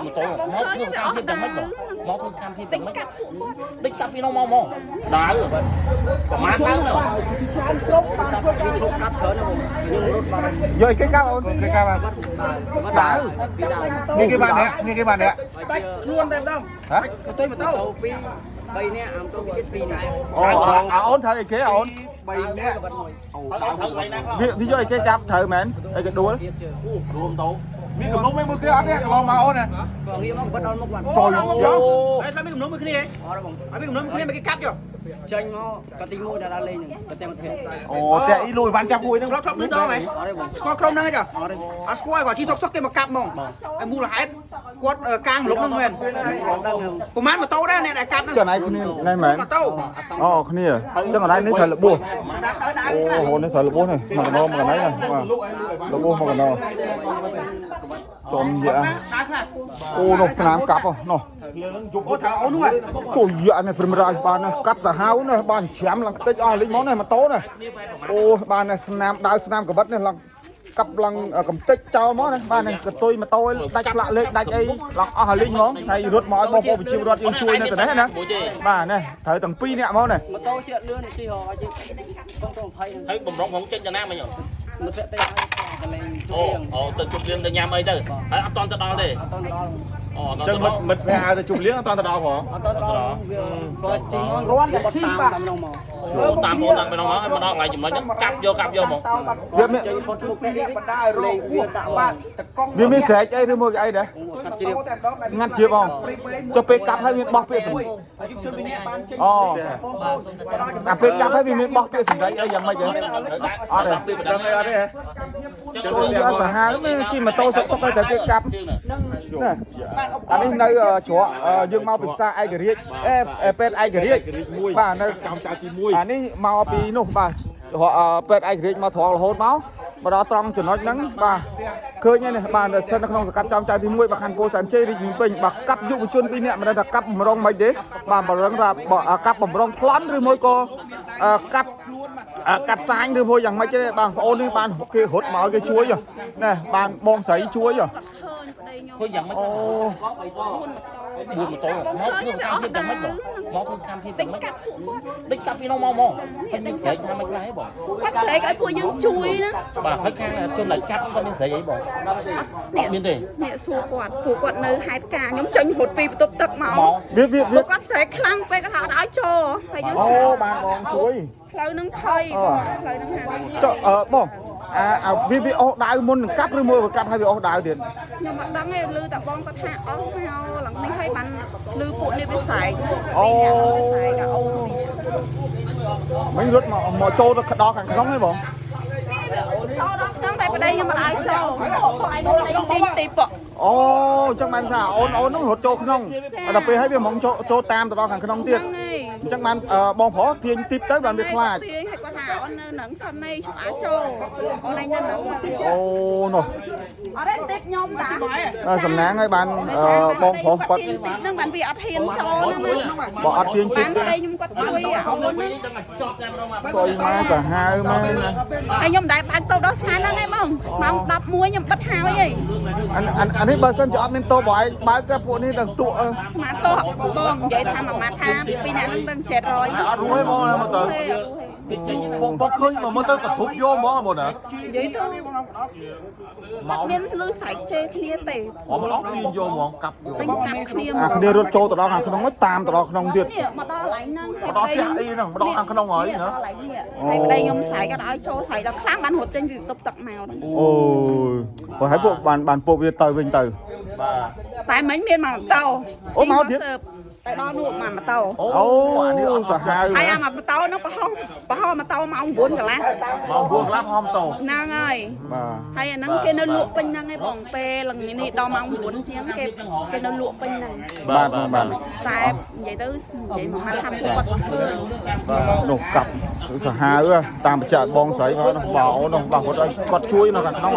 ម៉ូតូមកធ្វើសកម្មភាពយ៉ាងម៉េចបងមកធ្វើសកម្មភាពយ៉ាងម៉េច ដេញកាប់ពួកគាត់ ដេញកាប់ពីនោះមកមកដើរប្រហែលដើរទៅ ឈប់កាប់ច្រើនណាស់បងខ្ញុំរត់បាត់ យកគេកាប់អូន គេកាប់ បាត់ដើរពីដើរ មានគេបានអ្នកមានគេបានអ្នក ដាច់ខ្លួនតែម្ដង ហ៎ ទៅទៅម៉ូតូ2 3នាក់អាម៉ូតូពីទៀត2នាក់ អូអាអូនត្រូវអីគេអូន 3នាក់ បាត់មួយ ហើយត្រូវកន្លែងណាខ្លះ វាវាយកអីគេចាប់ត្រូវមែនអីគេដួល រួមទៅ មានកំឡុងមួយគេអត់ទេកន្លងមកអូនណា ក៏ងាកមកបាត់ដល់មុខបាត់ ចូលយក តែតែមានកំណុំមួយគ្នាហ៎ អត់បង អត់មានកំណុំមួយគ្នាមិនគេកាប់យក ចេញមកកាទី1ដល់ដល់លេងហ្នឹងតែតែមកភ័ក្រ អូតែអ៊ីលួយវ៉ាន់ចាប់គួយហ្នឹង ធ្លាប់ធ្លាប់លឺដងហ៎ អត់ទេបង ស្គាល់ក្រុមហ្នឹងហ៎ចា អត់ទេ អត់ស្គាល់គាត់ជីសុកសុកគេមកកាប់ហ្មងហើយមូលហេតុគាត់កាងលុបហ្នឹងមែន អត់ដឹង ប្រហែលម៉ូតូដែរអ្នកដែលកាប់ហ្នឹង ចុះណៃគ្នាណៃមែន ម៉ូតូ អូគ្នាចឹងកន្លែងនេះត្រូវរបួស ដើរដើរដើរ អូហូនេះត្រូវរបួសនេះមកកណោមកកណៃណាបាទរបួសមកកណោចំយ៉ា ដើរខ្លះ អូនោះស្នាមកាប់នោះ អូត្រូវអូននោះហ៎ ចូលយ៉ានេះព្រមរាជបានណាកាប់សាហាវនេះបានច្រាំឡើងខ្ទេចអស់លីងមកនេះម៉ូតូនេះអូបាននេះស្នាមដាវស្នាមកបិតនេះឡើងកាប់ឡើងកំតិចចោលមកណាបាននេះកតុយម៉ូតូដាច់ស្លាកលេខដាច់អីឡើងអស់លីងហ្មងហើយរត់មកឲ្យបងប្អូនប្រជាពលរដ្ឋយើងជួយនៅទៅនេះណាបាទនេះត្រូវទាំងពីរនាក់មកនេះ ម៉ូតូជាលឿនជិះរកជិះកងទៅ20ហ្នឹង ហើយបំរុងផងចេញទៅណាមិញ មកភ័ក្រទេកន្លែងជ អូ ៀង អូទៅជប់លៀងទៅញ៉ាំអីទៅហើយអត់តន់ទៅដល់ទេ អត់ដល់ អូអត់ ចឹង តន់ មិត្តមិត្តភ័ក្តិហៅទៅជប់លៀងអត់តទៅដល់ផង អត់ដល់វាគាត់ជិះមករត់តែតាមតាមនោះមក តាមបងតាមទៅមកមកដល់កន្លែងចំណុចហ្នឹងកាប់យកកាប់យកមក វាមាន ចេញផុតមុខនេះបណ្ដាឲ្យរងវាដាក់បាត់ តកង់ វាមានស្រែកអីឬមួយអីដែរ ស្ងាត់ជ្រាប ស្ងាត់ជ្រាបបងចុះពេលកាប់ហើយមានបោះពាក្យសម្ ជនពីនេះបានចេញ អូអាពេលកាប់ហើយវាមានបោះពាក្យសម្ដីអីយ៉ាងម៉េចហ៎អត់ទេ ពី ដឹងអីអត់ទេហ៎ ចូលយកសាហាវនេះជិះម៉ូតូសុកសុកឲ្យតែគេកាប់ នឹង ណាអានេះនៅច្រកយើងមកពីផ្សារឯករាជ្យអេពេទ្យឯករាជ្យបាទនៅ ចាំសាទី1 អានេះមកពីនោះបាទពេទ្យឯករាជ្យមកត្រង់រហូតមកមកដល់ត្រង់ចំណុចហ្នឹងបាទឃើញហើយនេះបាទនៅស្ថិតនៅក្នុងសង្កាត់ចំចៅទី1បាទខណ្ឌពោធិ៍សែនជ័យរាជធានីភ្នំពេញបាទកាប់យុវជនពីរនាក់មិនដឹងថាកាប់បំរុងមិនទេបាទបំរុងថាកាប់បំរុងប្លន់ឬមួយក៏កាប់កាត់សាញឬមួយយ៉ាងម៉េចទេបាទបងអូននេះបានគេរត់មកឲ្យគេជួយណាបានបងស្រីជួយ ឃើញប្តីខ្ញុំ ឃើញយ៉ាងម៉េច អូ បួនម៉ូតូមកធ្វើសកម្មភាពយ៉ាងម៉េចបងមកធ្វើសកម្មភាព ដេ យ៉ាងម៉េច ញកាប់ពួកគាត់ ដេញកាប់ពីនោះមកមកហើយមានស្រែកថាមិនខ្លះហ៎បង គាត់ស្រែកឲ្យពួកយើងជួយណា បាទហើយខាងជនដែលកាប់គាត់មានស្រែកអីបងអត់មានទេ នេះសួរគាត់ពួកគាត់នៅហេតុការខ្ញុំចេញរត់ពីបន្ទប់ទឹកមក មក វាវាវា ពួកគាត់ស្រែកខ្លាំងពេកគាត់ថាអត់ឲ្យចូលហើយយើង អូ ស្រែក បានបងជួយ ផ្លូវនឹងភ័យបងផ្លូវនឹងហាង ចុះអឺបងអាអាវាវាអូសដាវមុននឹងកាប់ឬមួយក៏កាប់ហើយវាអូសដាវទៀត ខ្ញុំអត់ដឹងទេឮតែបងគាត់ថាអស់មកឡើងនេះហើយបានឮពួកនេះវាស្រែក អូ ពីរនាក់វាស្រែកអាអូននេះ មិញរត់មកមកចូលទៅដល់ខាងក្នុងហីបង ចូលដល់ក្នុងតែប្តីខ្ញុំមិនឲ្យចូលពួកឯងប្តីទីទីពក អូអញ្ចឹងបានថាអូនអូនហ្នឹងរត់ចូលក្នុងដល់ពេលហើយវាហ្មងចូលចូលតាមទៅដល់ខាងក្នុងទៀត ហ្នឹងហើយ អញ្ចឹងបានបងប្រុសទាញទីបទៅបានវាខ្លាច ទាញឲ្យគាត់ថាអូននៅនឹងសិននេះឈប់អាចចូលអូនឯងនៅនឹង អូនោះ អត់ទេទីខ្ញុំតា សំណាងហើយបានបងប្រុសគាត់ ទាញទីហ្នឹងបានវាអត់ហ៊ានចូលហ្នឹងណា បើអត់ទាញទី បាន បទេ ប្តីខ្ញុំគាត់ជួយអាអូនហ្នឹង ដឹងតែចប់តែម្ដងមក តុយមកសាហាវមែនណា ហើយខ្ញុំមិនដែលបើកតូបដល់ស្មានហ្នឹងឯងបងម៉ោង11ខ្ញុំបិទហើយឯង អានអានេះបើសិនជាអត់មានតូបបើឯងបើកតែពួកនេះដឹងតក់ ស្មានតោះបងនិយាយថាមួយម៉ាត់ថាពីរអ្នកហ្នឹងដឹង700 អត់រួចហ្មងមកទៅបងបងឃើញមកទៅកធប់យកហ្មងមកណា និយាយទៅអត់មានលឺស្រែកជេរគ្នាទេ ព្រមអស់ទាញយកហ្មងកាប់យក ដេញកាប់គ្នា អាគ្នារត់ចូលទៅដល់ខាងក្នុងតាមទៅដល់ក្នុងទៀត នេះមកដល់កន្លែងហ្នឹង មកដល់ផ្ទះអីហ្នឹងមកដល់ខាងក្នុងហើយណា ដល់កន្លែងនេះហើយប្តីខ្ញុំស្រែកអត់ឲ្យចូលស្រែកដល់ខ្លាំងបានរត់ចេញពីបន្ទប់ទឹកមកហ្នឹង អូយបើឲ្យពួកបានបានពួកវាទៅវិញទៅ តែមិញមានមកម៉ូតូ អូមកទៀត ស៊ើបតែដល់នោះមកម៉ូតូ អូសាហាវ ហើយអាមកម៉ូតូនោះប្រហោះប្រហោះម៉ូតូម៉ោង9កន្លះ មក9កន្លះហមតោ ហ្នឹងហើយ បាទ ហើយអាហ្នឹងគេនៅលក់ពេញហ្នឹងឯងបងពេលល្ងាចនេះដល់ម៉ោង9ជាងគេគេនៅលក់ពេញហ្នឹង បាទបាទ តែនិយាយទៅនិយាយមកម៉ាត់ថាពួកគាត់ឃើញ នោះកាប់សាហាវតាមបច្ចៈបងស្រីផងនោះបងអូននោះបងគាត់ឲ្យគាត់ជួយនៅខាងក្នុង